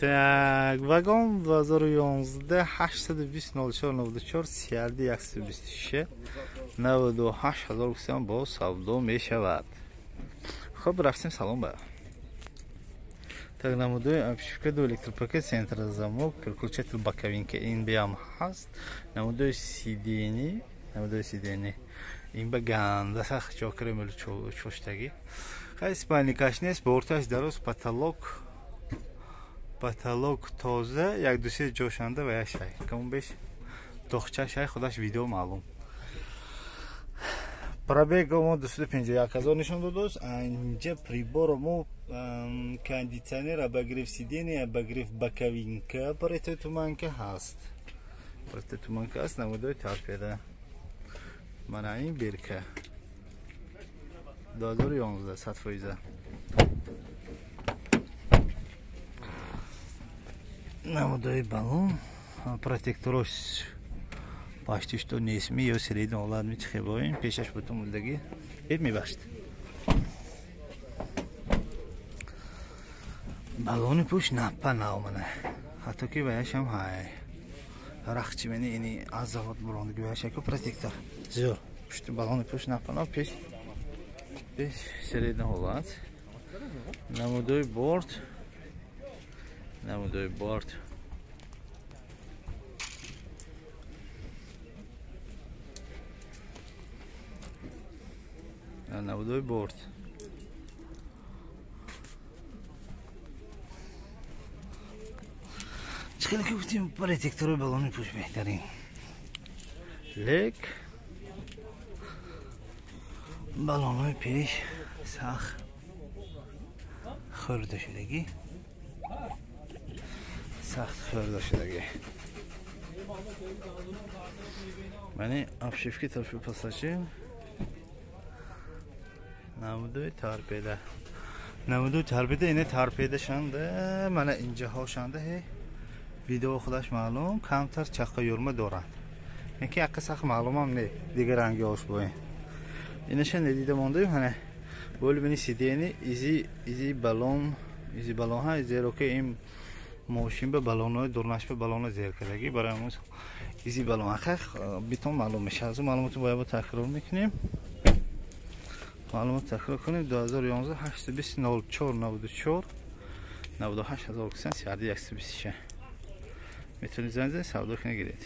Так, вагон 2011 820 04 94 CRD 126 98 ҳазор гуфтам бо савдо мешавад. Хоб, рафтем салон ба. Так, намудои обшивка ду электропакет, центр замок, переключатель боковинка ин биам ҳаст. Намудои сидени, намудои сидени. Ин ба ганда сах чокре мел чоштаги. Хай спальникаш нест, борташ дароз, потолок потолок тоза, як ду се ҷошанда ва як шай. Камон беш дохча шай худаш видео маълум. Пробег мо 251 ҳазор нишон додааст. Инҷа прибор мо кондитсионер, обогрев сидения, обогрев боковинка, противотуманка ҳаст. Противотуманка аст, намудои торпеда. Мана ин бирка. 2011 100%. Намудои баллон, протекторош почти что несми ё средний ҳолат мечхебоем, пешаш бутун мулдаги. Эб мебахшид. Баллони пӯш наппа наомана. Ҳатто ки ваяшам ҳай. Рахчи мени ини аз завод бурондиги ваяшаку протектор. Зӯр. Пушти баллони пӯш наппа нав пеш. Пеш средний ҳолат. Намудои борт. Намудои борт. Намудои борт. Хеле ки гуфтем протектори баллони пӯш беҳтарин. Лек баллонҳои пеш сахт хӯрда шудагӣ. Сахт хӯрда шудагӣ. Мани обшивки тарафи пассажир. Намудои торпеда. Намудои торпеда ине торпеда шанда, мана инҷаҳо шанда ҳе видео худаш маълум, камтар чаққа юрма дорад. Яки аққа сахт маълумам не, дигар ранги ош боин. Инаша недида мондаем, ҳана боли бини сидени изи изи баллон, изи баллон ҳа, зеро ки ин мошин ба баллонҳои дурнаш ба баллонҳо зер кардагӣ, барои ҳамон изи баллон ҳа битон маълум мешавад. Аз он маълумотро бояд такрор мекунем. Маълумот такрор кунем 2011 820 04 94 98 ҳазор 126. Метавонед занг занед, савдо кунед, гиред.